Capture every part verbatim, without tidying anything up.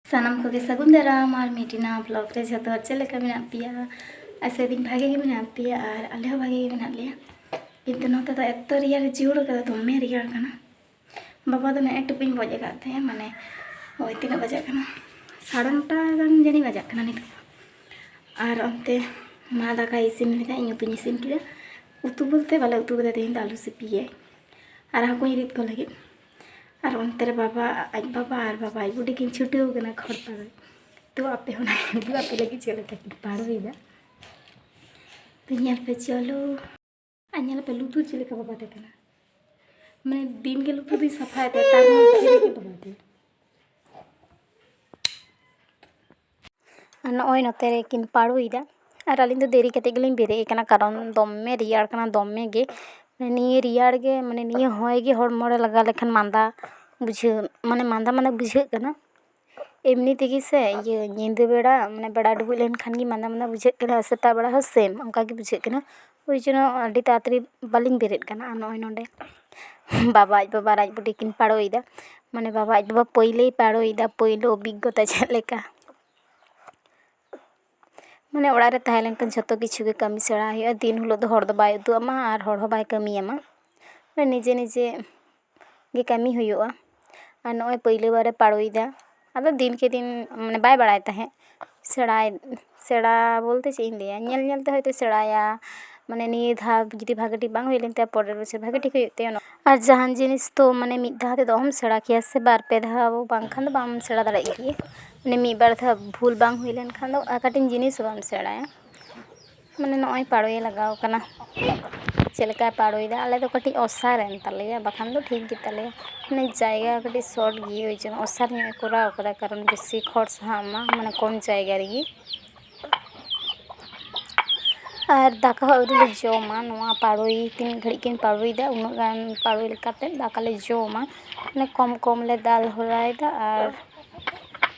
ᱥᱟᱱᱟᱢ ᱠᱚᱜᱮ ᱥᱟᱹᱜᱩᱱ ᱫᱟᱨᱟᱢ ᱟᱨ ᱢᱤᱴᱤᱱᱟ ᱵᱞᱚᱜ ᱨᱮ ᱡᱷᱚᱛᱚ ᱦᱚᱲ ᱪᱮᱫ ᱞᱮᱠᱟ ᱢᱮᱱᱟᱜ ᱯᱮᱭᱟ? ᱟᱥᱟᱭᱫᱟᱹᱧ ᱵᱷᱟᱜᱮ ᱜᱮ ᱢᱮᱱᱟᱜ ᱯᱮᱭᱟ ᱟᱨ ᱟᱞᱮ ᱦᱚᱸ ᱵᱷᱟᱜᱮ ᱜᱮ ᱢᱮᱱᱟᱜ ᱞᱮᱭᱟ᱾ ᱠᱤᱱᱛᱩ ᱱᱚᱛᱮ ᱫᱚ ᱮᱛᱚ ᱨᱮᱭᱟᱲ ᱡᱳᱨ ᱠᱟᱫᱟ, ᱫᱚᱢᱮ ᱨᱮᱭᱟᱲ ᱠᱟᱱᱟ᱾ ᱵᱟᱵᱟ ᱫᱚ ᱱᱮᱜᱼᱮ ᱴᱩᱠᱩᱧ ᱵᱚᱡ ᱟᱠᱟᱫ ᱛᱟᱦᱮᱸᱜᱼᱟ, ᱢᱟᱱᱮ ᱳᱭ ᱛᱤᱱᱟᱹᱜ ᱵᱟᱡᱟᱜ ᱠᱟᱱᱟ, ᱥᱟᱲᱮ ᱱᱚᱴᱟ ᱜᱟᱱ ᱡᱟᱹᱱᱤᱡ ᱵᱟᱡᱟᱜ ᱠᱟᱱᱟ ᱱᱤᱛᱚᱜ᱾ ᱟᱨ ᱚᱱᱛᱮ ᱢᱟ ᱫᱟᱠᱟᱭ ᱤᱥᱤᱱ ᱞᱮᱫᱟ, ᱤᱧ ᱩᱛᱩᱧ ᱤᱥᱤᱱ ᱠᱮᱫᱟ᱾ ᱩᱛᱩ ᱵᱚᱞᱛᱮ ᱵᱟᱞᱮ ᱩᱛᱩ ᱠᱟᱫᱟ, ᱛᱮᱦᱮᱧ ᱫᱚ ᱟᱹᱞᱩ ᱥᱤᱯᱤ ᱜᱮ ᱟᱨ ᱦᱟᱹᱠᱩᱧ ᱨᱤᱫ ᱠᱚ ᱞᱟᱹᱜᱤᱫ᱾ ᱟᱨ ᱚᱱᱛᱮ ᱨᱮ ᱵᱟᱵᱟ, ᱟᱡ ᱵᱟᱵᱟ ᱟᱨ ᱵᱟᱵᱟ ᱟᱡ ᱵᱩᱰᱤ ᱠᱤᱱ ᱪᱷᱩᱴᱟᱹᱣ ᱠᱟᱱᱟ ᱠᱷᱚᱲ ᱯᱟᱲᱚᱭ᱾ ᱛᱚ ᱟᱯᱮ ᱦᱚᱸ ᱚᱱᱟ ᱩᱫᱩᱜ ᱟᱯᱮ ᱞᱟᱹᱜᱤᱫ ᱪᱮᱫ ᱞᱮᱠᱟ ᱠᱤᱱ ᱯᱟᱲᱚᱭᱮᱫᱟ᱾ ᱛᱚ ᱧᱮᱞ ᱯᱮ, ᱪᱚᱞᱚ᱾ ᱟᱨ ᱧᱮᱞ ᱯᱮ, ᱞᱩᱛᱩᱨ ᱪᱮᱫ ᱞᱮᱠᱟ ᱵᱟᱵᱟᱫ ᱟᱠᱟᱱᱟ, ᱢᱟᱱᱮ ᱫᱤᱱ ᱜᱮ ᱞᱩᱛᱩᱨ ᱫᱚᱧ ᱥᱟᱯᱷᱟᱭ ᱛᱟᱭᱟ, ᱛᱟᱨ ᱢᱚᱫᱽᱫᱷᱮ ᱨᱮᱜᱮ ᱵᱟᱵᱟᱫ ᱟᱭ᱾ ᱟᱨ ᱱᱚᱜᱼᱚᱭ ᱱᱚᱛᱮ ᱨᱮᱠᱤᱱ ᱯᱟᱲᱚᱭᱮᱫᱟ᱾ ᱟᱨ ᱟᱹᱞᱤᱧ ᱫᱚ ᱫᱮᱨᱤ ᱠᱟᱛᱮᱫ ᱜᱮᱞᱤᱧ ᱵᱮᱨᱮᱫ ᱟᱠᱟᱱᱟ, ᱠᱟᱨᱚᱱ ᱫᱚᱢᱮ ᱨᱮᱭᱟᱲ ᱠᱟᱱᱟ, ᱫᱚᱢᱮ ᱜᱮ᱾ ᱱᱤᱭᱟᱹ ᱨᱮᱭᱟᱲ ᱜᱮ, ᱢᱟᱱᱮ ᱱᱤᱭᱟᱹ ᱦᱚᱭ ᱜᱮ ᱦᱚᱲᱢᱚ ᱨᱮ ᱞᱟᱜᱟᱣ ᱞᱮᱠᱷᱟᱱ ᱢᱟᱸᱫᱟ ᱵᱩᱡᱷᱟᱹᱣ, ᱢᱟᱱᱮ ᱢᱟᱸᱫᱟ ᱢᱟᱸᱫᱟ ᱵᱩᱡᱷᱟᱹᱜ ᱠᱟᱱᱟ᱾ ᱮᱢᱱᱤ ᱛᱮᱜᱮ ᱥᱮ, ᱤᱭᱟᱹ, ᱧᱤᱫᱟᱹ ᱵᱮᱲᱟ, ᱢᱟᱱᱮ ᱵᱮᱲᱟ ᱰᱩᱵᱩᱡ ᱞᱮᱱᱠᱷᱟᱱ ᱜᱮ ᱢᱟᱸᱫᱟ ᱢᱟᱸᱫᱟ ᱵᱩᱡᱷᱟᱹᱜ ᱠᱟᱱᱟ, ᱥᱮᱛᱟᱜ ᱵᱮᱲᱟ ᱦᱚᱸ ᱥᱮᱢ ᱚᱱᱠᱟ ᱜᱮ ᱵᱩᱡᱷᱟᱹᱜ ᱠᱟᱱᱟ᱾ ᱳᱭ ᱡᱚᱱᱱᱚ ᱟᱹᱰᱤ ᱛᱟᱲᱟᱛᱟᱲᱤ ᱵᱟᱹᱞᱤᱧ ᱵᱮᱨᱮᱫ ᱠᱟᱱᱟ᱾ ᱟᱨ ᱱᱚᱜᱼᱚᱭ ᱱᱚᱰᱮ ᱵᱟᱵᱟ ᱟᱡ ᱵᱟᱵᱟ ᱟᱨ ᱟᱡ ᱵᱩᱰᱤ ᱠᱤᱱ ᱯᱟᱲᱚᱭᱮᱫᱟ᱾ ᱢᱟᱱᱮ ᱵᱟᱵᱟ ᱟᱡ ᱵᱟᱵᱟ ᱯᱳᱭᱞᱳᱭ ᱯᱟᱲᱚᱭᱮᱫᱟ, ᱯᱳᱭᱞᱳ ᱚᱵᱷᱤᱜᱽᱜᱚᱛᱟ ᱪᱮᱫ ᱞᱮᱠᱟ᱾ ᱢᱟᱱᱮ ᱚᱲᱟᱜ ᱨᱮ ᱛᱟᱦᱮᱸ ᱞᱮᱱᱠᱷᱟᱱ ᱡᱷᱚᱛᱚ ᱠᱤᱪᱷᱩ ᱜᱮ ᱠᱟᱹᱢᱤ ᱥᱮᱬᱟ ᱦᱩᱭᱩᱜᱼᱟ᱾ ᱫᱤᱱ ᱦᱤᱞᱳᱜ ᱫᱚ ᱦᱚᱲ ᱫᱚ ᱵᱟᱭ ᱩᱫᱩᱜ ᱟᱢᱟ ᱟᱨ ᱦᱚᱲ ᱦᱚᱸ ᱵᱟᱭ ᱠᱟᱹᱢᱤᱭᱟᱢᱟ᱾ ᱢᱟᱱᱮ ᱱᱤᱡᱮ ᱱᱤᱡᱮ ᱜᱮ ᱠᱟᱹᱢᱤ ᱦᱩᱭᱩᱜᱼᱟ᱾ ᱟᱨ ᱱᱚᱜᱼᱚᱭ ᱯᱟᱹᱭᱞᱟᱹ ᱵᱟᱨᱮ ᱯᱟᱲᱚᱭᱮᱫᱟ᱾ ᱟᱫᱚ ᱫᱤᱱ ᱠᱮ ᱫᱤᱱ, ᱢᱟᱱᱮ, ᱵᱟᱭ ᱵᱟᱲᱟᱭ ᱛᱟᱦᱮᱸᱫ᱾ ᱥᱮᱬᱟᱭ, ᱥᱮᱬᱟ ᱵᱚᱞᱛᱮ ᱪᱮᱫ ᱤᱧ ᱞᱟᱹᱭᱟ, ᱧᱮᱞ ᱧᱮᱞ ᱛᱮ ᱦᱚᱭᱛᱳ ᱥᱮᱬᱟᱭᱟ᱾ ᱢᱟᱱᱮ ᱱᱤᱭᱟᱹ ᱫᱷᱟᱣ ᱡᱩᱫᱤ ᱵᱷᱟᱜᱮ ᱴᱷᱤᱠ ᱵᱟᱝ ᱦᱩᱭ ᱞᱮᱱ ᱛᱟᱭᱟ, ᱯᱚᱨᱮᱨ ᱵᱚᱪᱷᱚᱨ ᱵᱷᱟᱜᱮ ᱴᱷᱤᱠ ᱦᱩᱭᱩᱜ ᱛᱟᱭᱟ᱾ ᱟᱨ ᱡᱟᱦᱟᱱ ᱡᱤᱱᱤᱥ ᱫᱚ, ᱢᱟᱱᱮ, ᱢᱤᱫ ᱫᱷᱟᱣ ᱛᱮᱫᱚ ᱚᱦᱚᱢ ᱥᱮᱬᱟ ᱠᱮᱭᱟ ᱥᱮ, ᱵᱟᱨ ᱯᱮ ᱫᱷᱟᱣ ᱵᱟᱝᱠᱷᱟᱱ ᱫᱚ ᱵᱟᱢ ᱥᱮᱬᱟ ᱫᱟᱲᱮᱭᱟᱜ ᱜᱮᱭᱟ᱾ ᱢᱟᱱᱮ ᱢᱤᱫ ᱵᱟᱨ ᱫᱷᱟᱣ ᱵᱷᱩᱞ ᱵᱟᱝ ᱦᱩᱭ ᱞᱮᱱᱠᱷᱟᱱ ᱫᱚ ᱚᱠᱟᱴᱤᱡ ᱡᱤᱱᱤᱥ ᱦᱚᱸ ᱵᱟᱢ ᱥᱮᱬᱟᱭᱟ᱾ ᱢᱟᱱᱮ ᱱᱚᱜᱼᱚᱭ ᱯᱟᱲᱚᱭᱮ ᱞᱟᱜᱟᱣ ᱠᱟᱱᱟ᱾ ᱪᱮᱫ ᱞᱮᱠᱟᱭ ᱯᱟᱲᱚᱭᱮᱫᱟ? ᱟᱞᱮ ᱫᱚ ᱠᱟᱹᱴᱤᱡ ᱚᱥᱟᱨ ᱮᱱ ᱛᱟᱞᱮᱭᱟ, ᱵᱟᱠᱷᱟᱱ ᱫᱚ ᱴᱷᱤᱠ ᱜᱮᱛᱟᱞᱮᱭᱟ᱾ ᱢᱟᱱᱮ ᱡᱟᱭᱜᱟ ᱠᱟᱹᱴᱤᱡ ᱥᱚᱨᱴ ᱜᱮᱭᱟ, ᱳᱭ ᱡᱚᱱᱱᱚ ᱚᱥᱟᱨ ᱧᱚᱜ ᱮ ᱠᱚᱨᱟᱣ ᱠᱟᱫᱟ, ᱠᱟᱨᱚᱱ ᱵᱮᱥᱤ ᱠᱷᱚᱲ ᱥᱟᱦᱟᱜ ᱢᱟ, ᱢᱟᱱᱮ ᱠᱚᱢ ᱡᱟᱭᱜᱟ ᱨᱮᱜᱮ᱾ ᱟᱨ ᱫᱟᱠᱟ ᱦᱚᱸ ᱟᱹᱣᱨᱤ ᱞᱮ ᱡᱚᱢᱟ᱾ ᱱᱚᱣᱟ ᱯᱟᱲᱚᱭ ᱛᱤᱱᱟᱹᱜ ᱜᱷᱟᱹᱲᱤᱡ ᱠᱤᱱ ᱯᱟᱲᱚᱭᱮᱫᱟ, ᱩᱱᱟᱹᱜ ᱜᱟᱱ ᱯᱟᱲᱚᱭ ᱞᱮᱠᱟᱛᱮ ᱫᱟᱠᱟ ᱞᱮ ᱡᱚᱢᱟ᱾ ᱢᱟᱱᱮ ᱠᱚᱢ ᱠᱚᱢ ᱞᱮ ᱫᱟᱞ ᱦᱚᱨᱟᱭᱮᱫᱟ ᱟᱨ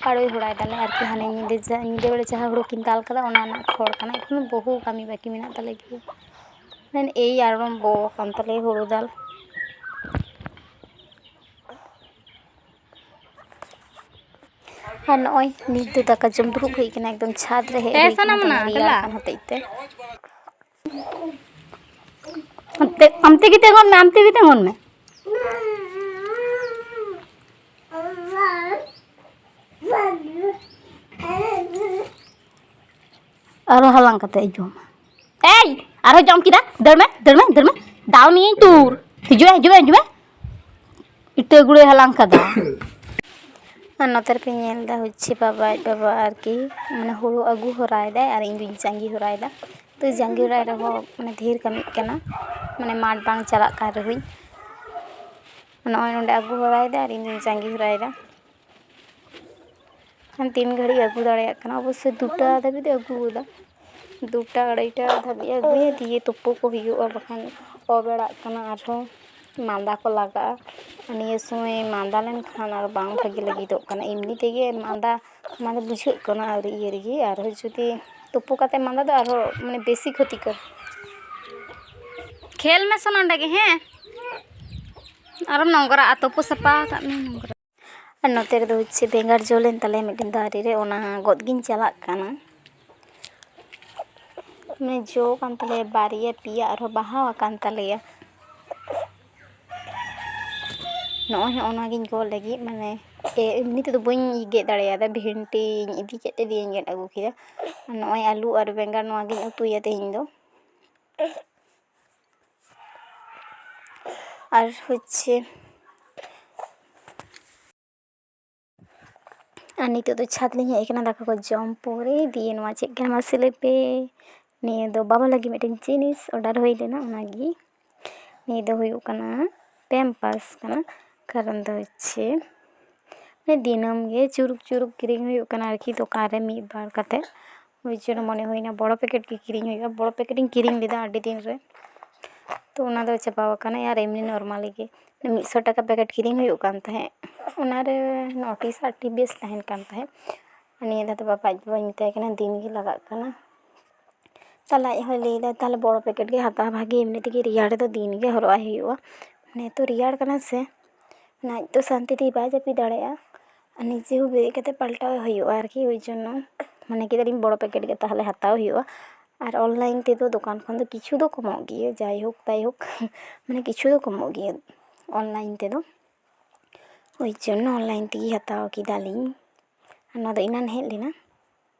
ᱯᱟᱲᱚᱭ ᱦᱚᱨᱟᱭ ᱫᱟᱞᱮ ᱟᱨᱠᱤ᱾ ᱦᱟᱱᱮ ᱧᱤᱫᱟᱹ ᱡᱟ-, ᱧᱤᱫᱟᱹ ᱵᱮᱲᱟ ᱡᱟᱦᱟᱸ ᱦᱩᱲᱩ ᱠᱤᱱ ᱫᱟᱞ ᱠᱟᱫᱟ, ᱚᱱᱟ ᱨᱮᱱᱟᱜ ᱠᱷᱚᱲ ᱠᱟᱱᱟ᱾ ᱮᱠᱷᱚᱱᱳ ᱵᱚᱦᱩ ᱠᱟᱹᱢᱤ ᱵᱟᱹᱠᱤ ᱢᱮᱱᱟᱜ ᱛᱟᱞᱮ ᱜᱮᱭᱟ᱾ ᱢᱮᱱ ᱮᱭ ᱟᱨᱚᱢᱵᱚ ᱟᱠᱟᱱ ᱛᱟᱞᱮᱭᱟ ᱦᱩᱲᱩ ᱫᱟᱞ᱾ ᱟᱨ ᱱᱚᱜᱼᱚᱭ ᱱᱤᱛ ᱫᱚ ᱫᱟᱠᱟ ᱡᱚᱢ ᱫᱩᱲᱩᱵ ᱦᱩᱭ ᱠᱟᱱᱟ, ᱮᱠᱫᱚᱢ ᱪᱷᱟᱫᱽ ᱨᱮ ᱦᱮᱡ ᱮ ᱦᱩᱭ ᱠᱟᱱᱟ, ᱥᱟᱱᱟᱢ ᱫᱚᱢᱮ ᱱᱟ, ᱨᱮᱭᱟᱲ ᱫᱮᱞᱟ᱾ ᱠᱟᱱ ᱦᱚᱛᱮᱡ ᱛᱮ᱾ ᱟᱢ ᱛᱮ-, ᱟᱢ ᱛᱮᱜᱮ ᱛᱤᱸᱜᱩᱱ ᱢᱮ, ᱟᱢ ᱛᱮᱜᱮ ᱛᱤᱸᱜᱩᱱ ᱢᱮ᱾ ᱟᱨᱚ ᱦᱟᱞᱟᱝ ᱠᱟᱛᱮ ᱡᱚᱢᱟ᱾ ᱮᱭ, ᱟᱨᱦᱚᱸ ᱡᱚᱢ ᱠᱮᱫᱟ᱾ ᱫᱟᱹᱲ ᱢᱮ, ᱫᱟᱹᱲ ᱢᱮ, ᱫᱟᱹᱲ ᱢᱮ᱾ ᱫᱟᱞ ᱢᱤᱭᱟᱹᱧ ᱛᱩᱨ᱾ ᱦᱤᱡᱩᱜ ᱢᱮ, ᱦᱤᱡᱩᱜ ᱢᱮ, ᱦᱤᱡᱩᱜ ᱢᱮ᱾ ᱤᱴᱟᱹ ᱜᱩᱲᱟᱹᱭ ᱦᱟᱞᱟᱝ ᱠᱟᱫᱟ᱾ ᱟᱨ ᱱᱚᱛᱮ ᱨᱮᱯᱮ ᱧᱮᱞ ᱮᱫᱟ, ᱦᱚᱪᱪᱷᱮ ᱵᱟᱵᱟ, ᱟᱡ ᱵᱟᱵᱟ ᱟᱨᱠᱤ, ᱢᱟᱱᱮ, ᱦᱩᱲᱩ ᱟᱹᱜᱩ ᱦᱚᱨᱟᱭᱮᱫᱟᱭ ᱟᱨ ᱤᱧ ᱫᱩᱧ ᱡᱟᱸᱜᱮ ᱦᱚᱨᱟᱭᱮᱫᱟ᱾ ᱛᱚ, ᱡᱟᱸᱜᱮ ᱦᱚᱨᱟᱭ ᱨᱮᱦᱚᱸ, ᱢᱟᱱᱮ, ᱰᱷᱮᱨ ᱠᱟᱹᱢᱤᱜ ᱠᱟᱱᱟ, ᱢᱟᱱᱮ, ᱢᱟᱴᱷ ᱵᱟᱝ ᱪᱟᱞᱟᱜ ᱠᱟᱱ ᱨᱮᱦᱚᱸᱧ᱾ ᱱᱚᱜᱼᱚᱭ ᱱᱚᱸᱰᱮ ᱟᱹᱜᱩ ᱦᱚᱨᱟᱭᱮᱫᱟ ᱟᱨ ᱤᱧ ᱫᱩᱧ ᱡᱟᱸᱜᱮ ᱦᱚᱨᱟᱭᱮᱫᱟ᱾ ᱠᱷᱟᱱ ᱛᱤᱱ ᱜᱷᱟᱹᱲᱤᱡ ᱟᱹᱜᱩ ᱫᱟᱲᱮᱭᱟᱜ ᱠᱟᱱᱟ, ᱚᱵᱚᱥᱥᱳᱭ ᱫᱩᱴᱟ ᱫᱷᱟᱹᱵᱤᱡ ᱫᱚ ᱟᱹᱜᱩ ᱜᱚᱫᱟ᱾ ᱫᱩᱴᱟ ᱟᱲᱟᱭᱴᱟ ᱫᱷᱟᱹᱵᱤᱡ ᱟᱹᱜᱩᱭᱟ, ᱫᱤᱭᱮ ᱛᱩᱯᱩ ᱠᱚ ᱦᱩᱭᱩᱜᱼᱟ, ᱵᱟᱠᱷᱟᱱ ᱚᱵᱮᱲᱟᱜ ᱠᱟᱱᱟ, ᱟᱨᱦᱚᱸ ᱢᱟᱸᱫᱟ ᱠᱚ ᱞᱟᱜᱟᱜᱼᱟ᱾ ᱟᱨ ᱱᱤᱭᱟᱹ ᱥᱚᱢᱚᱭ ᱢᱟᱸᱫᱟ ᱞᱮᱱᱠᱷᱟᱱ ᱟᱨ ᱵᱟᱝ ᱵᱷᱟᱜᱮ ᱞᱟᱹᱜᱤᱫᱚᱜ ᱠᱟᱱᱟ᱾ ᱮᱢᱱᱤ ᱛᱮᱜᱮ ᱢᱟᱸᱫᱟ, ᱢᱟᱸᱫᱟ ᱵᱩᱡᱷᱟᱹᱜ ᱠᱟᱱᱟ ᱟᱹᱣᱨᱤ ᱤᱭᱟᱹ ᱨᱮᱜᱮ, ᱟᱨᱦᱚᱸ ᱡᱩᱫᱤ ᱛᱩᱯᱩ ᱠᱟᱛᱮ ᱢᱟᱸᱫᱟ ᱫᱚ ᱟᱨᱦᱚᱸ, ᱢᱟᱱᱮ, ᱵᱮᱥᱤ ᱠᱷᱚᱛᱤᱠᱚᱨ᱾ ᱠᱷᱮᱞ ᱢᱮ ᱥᱮ ᱱᱚᱸᱰᱮ ᱜᱮ, ᱦᱮᱸ? ᱟᱨᱚᱢ ᱱᱚᱝᱜᱽᱨᱟᱜᱼᱟ, ᱛᱩᱯᱩ ᱥᱟᱯᱷᱟ ᱠᱟᱜ ᱢᱮ, ᱱᱚᱝᱜᱽᱨᱟ᱾ ᱟᱨ ᱱᱚᱛᱮ ᱨᱮᱫᱚ ᱦᱚᱪᱪᱷᱮ ᱵᱮᱸᱜᱟᱲ ᱡᱚ ᱞᱮᱱ ᱛᱟᱞᱮᱭᱟ ᱢᱤᱫᱴᱮᱱ ᱫᱟᱨᱮ ᱨᱮ, ᱚᱱᱟ ᱜᱚᱫ ᱜᱤᱧ ᱪᱟᱞᱟᱜ ᱠᱟᱱᱟ᱾ ᱢᱟᱱᱮ ᱡᱚ ᱠᱟᱱ ᱛᱟᱞᱮᱭᱟ ᱵᱟᱨᱭᱟ ᱯᱮᱭᱟ, ᱟᱨᱦᱚᱸ ᱵᱟᱦᱟ ᱟᱠᱟᱱ ᱛᱟᱞᱮᱭᱟ᱾ ᱱᱚᱜᱼᱚᱭ ᱦᱚᱸᱜᱼᱚ ᱱᱚᱣᱟ ᱜᱤᱧ ᱜᱚᱫ ᱞᱟᱹᱜᱤᱫ, ᱢᱟᱱᱮ ᱮ, ᱮᱢᱱᱤ ᱛᱮᱫᱚ ᱵᱟᱹᱧ ᱜᱮᱫ ᱫᱟᱲᱮᱭᱟᱫᱟ, ᱵᱷᱮᱱᱴᱤᱧ ᱤᱫᱤ ᱠᱮᱫ ᱛᱮ ᱫᱤᱭᱮᱧ ᱜᱮᱫ ᱟᱹᱜᱩ ᱠᱮᱫᱟ᱾ ᱱᱚᱜᱼᱚᱭ ᱟᱹᱞᱩ ᱟᱨ ᱵᱮᱸᱜᱟᱲ ᱱᱚᱣᱟ ᱜᱤᱧ ᱩᱛᱩᱭᱟ ᱛᱮᱦᱮᱧ ᱫᱚ᱾ ᱟᱨ ᱦᱚᱪᱪᱷᱮ, ᱟᱨ ᱱᱤᱛᱚᱜ ᱫᱚ ᱪᱷᱟᱫᱽ ᱞᱤᱧ ᱦᱮᱡ ᱟᱠᱟᱱᱟ ᱫᱟᱠᱟ ᱠᱚ ᱡᱚᱢ ᱯᱚᱨᱮ᱾ ᱫᱤᱭᱮ ᱱᱚᱣᱟ ᱪᱮᱫ ᱠᱟᱱᱟ ᱢᱟᱥᱮ ᱞᱟᱹᱭ ᱯᱮ? ᱱᱤᱭᱟᱹ ᱫᱚ ᱵᱟᱵᱟ ᱞᱟᱹᱜᱤᱫ ᱢᱤᱫᱴᱮᱱ ᱡᱤᱱᱤᱥ ᱚᱰᱟᱨ ᱦᱩᱭ ᱞᱮᱱᱟ, ᱚᱱᱟᱜᱮ᱾ ᱱᱤᱭᱟᱹ ᱫᱚ ᱦᱩᱭᱩᱜ ᱠᱟᱱᱟ ᱯᱮᱢᱯᱟᱥ ᱠᱟᱱᱟ, ᱠᱟᱨᱚᱱ ᱫᱚ ᱦᱚᱪᱪᱷᱮ, ᱢᱟᱱᱮ, ᱫᱤᱱᱟᱹᱢ ᱜᱮ ᱪᱩᱨᱩᱠ ᱪᱩᱨᱩᱠ ᱠᱤᱨᱤᱧ ᱦᱩᱭᱩᱜ ᱠᱟᱱᱟ ᱟᱨᱠᱤ, ᱫᱚᱠᱟᱱ ᱨᱮ ᱢᱤᱫ ᱵᱟᱨ ᱠᱟᱛᱮ᱾ ᱳᱭ ᱡᱚᱱᱱᱚ ᱢᱚᱱᱮ ᱦᱩᱭᱱᱟ ᱵᱚᱲᱚ ᱯᱮᱠᱮᱴ ᱜᱮ ᱠᱤᱨᱤᱧ ᱦᱩᱭᱩᱜᱼᱟ᱾ ᱵᱚᱲᱚ ᱯᱮᱠᱮᱴ ᱤᱧ ᱠᱤᱨᱤᱧ ᱞᱮᱫᱟ ᱟᱹᱰᱤ ᱫᱤᱱ ᱨᱮ, ᱛᱚ ᱚᱱᱟ ᱫᱚ ᱪᱟᱵᱟ ᱟᱠᱟᱱᱟ᱾ ᱟᱨ ᱮᱢᱱᱤ ᱱᱚᱨᱢᱟᱞᱤ ᱜᱮ ᱢᱤᱫ ᱥᱚ ᱴᱟᱠᱟ ᱯᱮᱠᱮᱴ ᱠᱤᱨᱤᱧ ᱦᱩᱭᱩᱜ ᱠᱟᱱ ᱛᱟᱦᱮᱸᱫ, ᱚᱱᱟᱨᱮ ᱱᱚᱴᱤᱥ ᱟᱨ ᱴᱤ ᱵᱤ ᱮᱥ ᱛᱟᱦᱮᱱ ᱠᱟᱱ ᱛᱟᱦᱮᱸᱫ᱾ ᱟᱨ ᱱᱤᱭᱟᱹ ᱫᱷᱟᱣ ᱫᱚ ᱵᱟᱵᱟ ᱟᱡ ᱵᱟᱵᱟᱧ ᱢᱮᱛᱟᱭ ᱠᱟᱱᱟ, ᱫᱤᱱ ᱜᱮ ᱞᱟᱜᱟᱜ ᱠᱟᱱᱟ᱾ ᱛᱟᱦᱞᱮ ᱟᱡ ᱦᱚᱸᱭ ᱞᱟᱹᱭᱫᱟ, ᱛᱟᱦᱞᱮ ᱵᱚᱲᱚ ᱯᱮᱠᱮᱴ ᱜᱮ ᱦᱟᱛᱟᱣ ᱵᱷᱟᱜᱮ, ᱮᱢᱱᱤ ᱛᱮᱜᱮ ᱨᱮᱭᱟᱲ ᱨᱮᱫᱚ ᱫᱤᱱ ᱜᱮ ᱦᱚᱨᱚᱜ ᱟᱭ ᱦᱩᱭᱩᱜᱼᱟ᱾ ᱱᱤᱛᱚᱜ ᱨᱮᱭᱟᱲ ᱠᱟᱱᱟ ᱥᱮ, ᱟᱡ ᱫᱚ ᱥᱟᱱᱛᱤ ᱛᱮ ᱵᱟᱭ ᱡᱟᱹᱯᱤᱫ ᱫᱟᱲᱮᱭᱟᱜᱼᱟ᱾ ᱱᱤᱡᱮ ᱦᱚᱸ ᱵᱮᱨᱮᱫ ᱠᱟᱛᱮ ᱯᱟᱞᱴᱟᱣ ᱦᱩᱭᱩᱜᱼᱟ ᱟᱨᱠᱤ, ᱳᱭ ᱡᱚᱱᱱᱚ᱾ ᱢᱟᱱᱮ ᱠᱮᱫᱟᱞᱤᱧ ᱵᱚᱲᱚ ᱯᱮᱠᱮᱴ ᱜᱮ ᱛᱟᱦᱚᱞᱮ ᱦᱟᱛᱟᱣ ᱦᱩᱭᱩᱜᱼᱟ᱾ ᱟᱨ ᱚᱱᱞᱟᱭᱤᱱ ᱛᱮᱫᱚ ᱫᱚᱠᱟᱱ ᱠᱷᱚᱱ ᱫᱚ ᱠᱤᱪᱷᱩ ᱫᱚ ᱠᱚᱢᱚᱜ ᱜᱮᱭᱟ, ᱡᱟᱭᱦᱳᱠ ᱛᱟᱭᱦᱳᱠ, ᱢᱟᱱᱮ ᱠᱤᱪᱷᱩ ᱫᱚ ᱠᱚᱢᱚᱜ ᱜᱮᱭᱟ ᱚᱱᱞᱟᱭᱤᱱ ᱛᱮᱫᱚ᱾ ᱳᱭ ᱡᱚᱱᱱᱚ ᱚᱱᱞᱟᱭᱤᱱ ᱛᱮᱜᱮ ᱦᱟᱛᱟᱣ ᱠᱮᱫᱟᱞᱤᱧ᱾ ᱟᱨ ᱱᱚᱣᱟ ᱫᱚ ᱮᱱᱟᱱ ᱦᱮᱡ ᱞᱮᱱᱟ᱾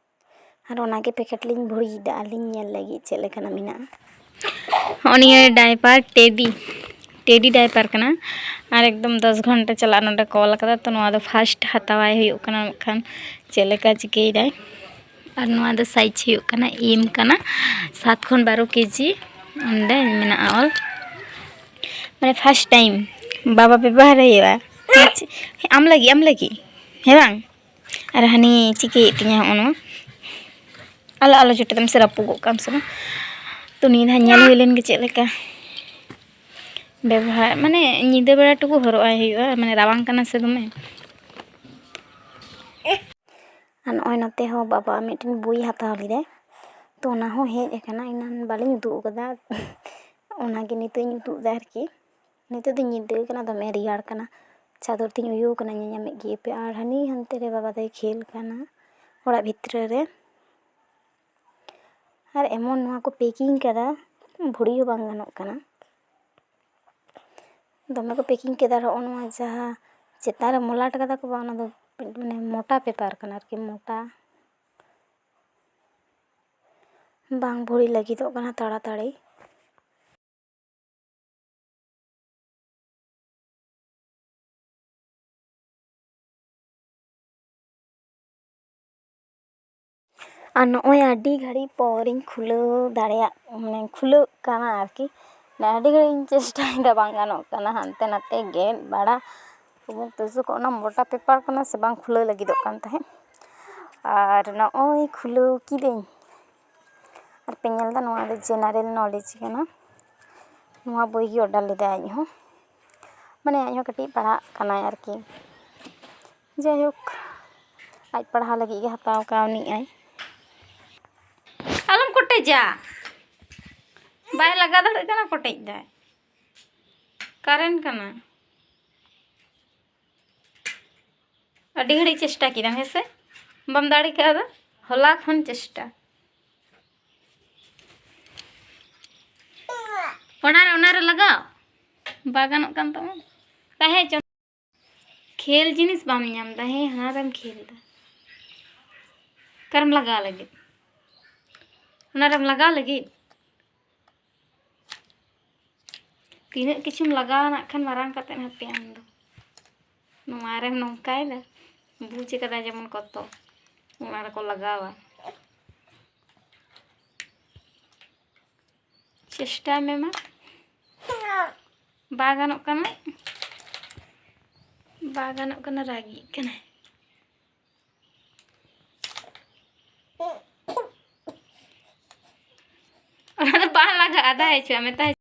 ᱟᱨ ᱚᱱᱟᱜᱮ ᱯᱮᱠᱮᱴ ᱞᱤᱧ ᱵᱷᱩᱲᱤᱭᱮᱫᱟ ᱟᱹᱞᱤᱧ ᱧᱮᱞ ᱞᱟᱹᱜᱤᱫ ᱪᱮᱫ ᱞᱮᱠᱟᱱᱟᱜ ᱢᱮᱱᱟᱜᱼᱟ᱾ ᱦᱚᱸᱜᱼᱚ ᱱᱤᱭᱟᱹ ᱰᱟᱭᱯᱟᱨ ᱴᱮᱰᱤ, ᱴᱮᱰᱤ ᱰᱟᱭᱯᱟᱨ ᱠᱟᱱᱟ᱾ ᱟᱨ ᱮᱠᱫᱚᱢ ᱫᱚᱥ ᱜᱷᱚᱱᱴᱟ ᱪᱟᱞᱟᱜ ᱱᱚᱰᱮ ᱠᱚᱞ ᱟᱠᱟᱫᱟ, ᱛᱚ ᱱᱚᱣᱟ ᱫᱚ ᱯᱷᱟᱥᱴ ᱦᱟᱛᱟᱣᱟᱭ ᱦᱩᱭᱩᱜ ᱠᱟᱱᱟ, ᱢᱮᱱᱠᱷᱟᱱ ᱪᱮᱫ ᱞᱮᱠᱟ ᱪᱤᱠᱟᱹᱭᱮᱫᱟᱭ᱾ ᱟᱨ ᱱᱚᱣᱟ ᱫᱚ ᱥᱟᱭᱤᱡᱽ ᱦᱩᱭᱩᱜ ᱠᱟᱱᱟ ᱮᱢ ᱠᱟᱱᱟ, ᱥᱟᱛ ᱠᱷᱚᱱ ᱵᱟᱨᱚ ᱠᱮᱡᱤ ᱚᱸᱰᱮ ᱢᱮᱱᱟᱜᱼᱟ ᱚᱞ, ᱢᱟᱱᱮ ᱯᱷᱟᱥᱴ ᱴᱟᱭᱤᱢ ᱵᱟᱵᱟ ᱵᱮᱵᱚᱦᱟᱨ ᱦᱩᱭᱩᱜᱼᱟ᱾ ᱟᱢ ᱞᱟᱹᱜᱤᱫ, ᱟᱢ ᱞᱟᱹᱜᱤᱫ, ᱦᱮᱸ ᱵᱟᱝ? ᱟᱨ ᱦᱟᱹᱱᱤ ᱪᱤᱠᱟᱹᱭᱮᱫ ᱛᱤᱧᱟᱹ ᱦᱚᱸᱜᱼᱚ ᱱᱚᱣᱟ᱾ ᱟᱞᱚ, ᱟᱞᱚ ᱡᱚᱴᱮᱫ ᱛᱟᱢ ᱥᱮ, ᱨᱟᱹᱯᱩᱫᱚᱜ ᱠᱟᱱ ᱥᱮ ᱵᱟᱝ᱾ ᱛᱚ ᱱᱤᱭᱟᱹ ᱫᱷᱟᱣ ᱧᱮᱞ ᱦᱩᱭ ᱞᱮᱱ ᱜᱮ ᱪᱮᱫ ᱞᱮᱠᱟ ᱵᱮᱵᱚᱦᱟᱨ, ᱢᱟᱱᱮ ᱧᱤᱫᱟᱹ ᱵᱮᱲᱟ ᱴᱩᱠᱩ ᱦᱚᱨᱚᱜ ᱟᱭ ᱦᱩᱭᱩᱜᱼᱟ, ᱢᱟᱱᱮ ᱨᱟᱵᱟᱝ ᱠᱟᱱᱟ ᱥᱮ ᱫᱚᱢᱮ᱾ ᱟᱨ ᱱᱚᱜᱼᱚᱭ ᱱᱚᱛᱮ ᱦᱚᱸ ᱵᱟᱵᱟ ᱢᱤᱫᱴᱮᱱ ᱵᱳᱭ ᱦᱟᱛᱟᱣ ᱞᱮᱫᱟᱭ, ᱛᱚ ᱚᱱᱟ ᱦᱚᱸ ᱦᱮᱡ ᱟᱠᱟᱱᱟ, ᱮᱱᱟᱱ ᱵᱟᱹᱞᱤᱧ ᱩᱫᱩᱜ ᱟᱠᱟᱫᱟ᱾ ᱚᱱᱟᱜᱮ ᱱᱤᱛᱚᱜ ᱤᱧ ᱩᱫᱩᱜ ᱮᱫᱟ ᱟᱨᱠᱤ᱾ ᱱᱤᱛᱚᱜ ᱫᱚ ᱧᱤᱫᱟᱹ ᱠᱟᱱᱟ, ᱫᱚᱢᱮ ᱨᱮᱭᱟᱲ ᱠᱟᱱᱟ, ᱪᱟᱫᱚᱨ ᱛᱤᱧ ᱩᱭᱩ ᱠᱟᱱᱟ, ᱧᱮᱧᱟᱢᱮᱫ ᱜᱮᱭᱟ ᱯᱮ᱾ ᱟᱨ ᱦᱟᱹᱱᱤ ᱦᱟᱱᱛᱮ ᱨᱮ ᱵᱟᱵᱟ ᱫᱚᱭ ᱠᱷᱮᱞ ᱠᱟᱱᱟ ᱚᱲᱟᱜ ᱵᱷᱤᱛᱨᱤ ᱨᱮ᱾ ᱟᱨ ᱮᱢᱚᱱ ᱱᱚᱣᱟ ᱠᱚ ᱯᱮᱠᱤᱝ ᱠᱟᱫᱟ, ᱵᱷᱩᱲᱤ ᱦᱚᱸ ᱵᱟᱝ ᱜᱟᱱᱚᱜ ᱠᱟᱱᱟ᱾ ᱫᱚᱢᱮ ᱠᱚ ᱯᱮᱠᱤᱝ ᱠᱮᱫᱟ᱾ ᱟᱨ ᱦᱚᱸᱜᱼᱚ ᱱᱚᱣᱟ ᱡᱟᱦᱟᱸ ᱪᱮᱛᱟᱱ ᱨᱮ ᱢᱚᱞᱟᱴ ᱠᱟᱫᱟ ᱠᱚ ᱵᱟᱝ, ᱚᱱᱟ ᱫᱚ ᱢᱟᱱᱮ ᱢᱚᱴᱟ ᱯᱮᱯᱟᱨ ᱠᱟᱱᱟ ᱟᱨᱠᱤ, ᱢᱚᱴᱟ, ᱵᱟᱝ ᱵᱷᱩᱲᱤ ᱞᱟᱹᱜᱤᱫᱚᱜ ᱠᱟᱱᱟ ᱛᱟᱲᱟᱛᱟᱲᱤ᱾ ᱟᱨ ᱱᱚᱜᱼᱚᱭ ᱟᱹᱰᱤ ᱜᱷᱟᱹᱲᱤᱡ ᱯᱚᱨᱤᱧ ᱠᱷᱩᱞᱟᱹᱣ ᱫᱟᱲᱮᱭᱟᱜ, ᱢᱟᱱᱮ ᱠᱷᱩᱞᱟᱹᱜ ᱠᱟᱱᱟ ᱟᱨᱠᱤ᱾ ᱟᱹᱰᱤ ᱜᱷᱟᱹᱲᱤᱡ ᱤᱧ ᱪᱮᱥᱴᱟᱭᱮᱫᱟ, ᱵᱟᱝ ᱜᱟᱱᱚᱜ ᱠᱟᱱᱟ, ᱦᱟᱱᱛᱮ ᱱᱟᱛᱮ ᱜᱮᱫ ᱵᱟᱲᱟ, ᱩᱢᱩᱠ ᱛᱩᱥᱩᱠ, ᱚᱱᱟ ᱢᱚᱴᱟ ᱯᱮᱯᱟᱨ ᱠᱟᱱᱟ ᱥᱮ, ᱵᱟᱝ ᱠᱷᱩᱞᱟᱹᱣ ᱞᱟᱹᱜᱤᱫᱚᱜ ᱠᱟᱱ ᱛᱟᱦᱮᱸᱫ᱾ ᱟᱨ ᱱᱚᱜᱼᱚᱭ ᱠᱷᱩᱞᱟᱹᱣ ᱠᱤᱫᱟᱹᱧ᱾ ᱟᱨ ᱯᱮ ᱧᱮᱞ ᱮᱫᱟ, ᱱᱚᱣᱟ ᱫᱚ ᱡᱮᱱᱟᱨᱮᱞ ᱱᱚᱞᱮᱡᱽ ᱠᱟᱱᱟ᱾ ᱱᱚᱣᱟ ᱵᱳᱭ ᱜᱮ ᱚᱰᱟᱨ ᱞᱮᱫᱟᱭ ᱟᱡ ᱦᱚᱸ, ᱢᱟᱱᱮ ᱟᱡ ᱦᱚᱸ ᱠᱟᱹᱴᱤᱡ ᱯᱟᱲᱦᱟᱜ ᱠᱟᱱᱟᱭ ᱟᱨᱠᱤ᱾ ᱡᱟᱭᱦᱳᱠ, ᱟᱡ ᱯᱟᱲᱦᱟᱣ ᱞᱟᱹᱜᱤᱫ ᱜᱮ ᱦᱟᱛᱟᱣ ᱠᱟᱣᱱᱤᱡ ᱟᱭ᱾ ᱟᱞᱚᱢ ᱠᱚᱴᱮᱡᱟ, ᱵᱟᱭ ᱞᱟᱜᱟ ᱫᱟᱲᱮᱭᱟᱜ ᱠᱟᱱᱟ, ᱠᱚᱴᱮᱡ ᱫᱟᱭ, ᱠᱟᱨᱮᱱᱴ ᱠᱟᱱᱟ᱾ ᱟᱹᱰᱤ ᱜᱷᱟᱹᱲᱤᱡ ᱪᱮᱥᱴᱟ ᱠᱮᱫᱟᱢ, ᱦᱮᱸ ᱥᱮ? ᱵᱟᱢ ᱫᱟᱲᱮ ᱠᱟᱣᱫᱟ? ᱦᱚᱞᱟ ᱠᱷᱚᱱ ᱪᱮᱥᱴᱟ᱾ ᱚᱱᱟᱨᱮ, ᱚᱱᱟᱨᱮ ᱞᱟᱜᱟᱣ᱾ ᱵᱟᱝ ᱜᱟᱱᱚᱜ ᱠᱟᱱ ᱛᱟᱢᱟ᱾ ᱛᱟᱦᱮᱸ ᱦᱚᱪᱚ᱾ ᱠᱷᱮᱞ ᱡᱤᱱᱤᱥ ᱵᱟᱢ ᱧᱟᱢ ᱮᱫᱟ, ᱦᱮᱸ, ᱦᱟᱱᱟ ᱨᱮᱢ ᱠᱷᱮᱞ ᱮᱫᱟ᱾ ᱚᱠᱟᱨᱮᱢ ᱞᱟᱜᱟᱣ ᱞᱟᱹᱜᱤᱫ? ᱚᱱᱟᱨᱮᱢ ᱞᱟᱜᱟᱣ ᱞᱟᱹᱜᱤᱫ? ᱛᱤᱱᱟᱹᱜ ᱠᱤᱪᱷᱩᱢ ᱞᱟᱜᱟᱣᱟ ᱱᱟᱜ ᱠᱷᱟᱱ ᱢᱟᱨᱟᱝ ᱠᱟᱛᱮᱫ, ᱦᱟᱯᱮ ᱟᱢ ᱫᱚ᱾ ᱱᱚᱣᱟ ᱨᱮᱢ ᱱᱚᱝᱠᱟᱭᱮᱫᱟ, ᱵᱩᱡᱽ ᱠᱟᱫᱟ ᱡᱮᱢᱚᱱ ᱠᱚᱛᱚ ᱚᱱᱟ ᱨᱮᱠᱚ ᱞᱟᱜᱟᱣᱟ᱾ ᱪᱮᱥᱴᱟᱭ ᱢᱮ ᱢᱟ᱾ ᱵᱟᱭ ᱜᱟᱱᱚᱜ ᱠᱟᱱᱟ, ᱵᱟᱭ ᱜᱟᱱᱚᱜ ᱠᱟᱱᱟ, ᱨᱟᱹᱜᱤᱜ ᱠᱟᱱᱟᱭ᱾ ᱚᱱᱟ ᱫᱚ ᱵᱟᱝ ᱞᱟᱜᱟᱜᱼᱟ, ᱫᱟᱭ ᱪᱚ, ᱢᱮᱛᱟᱭ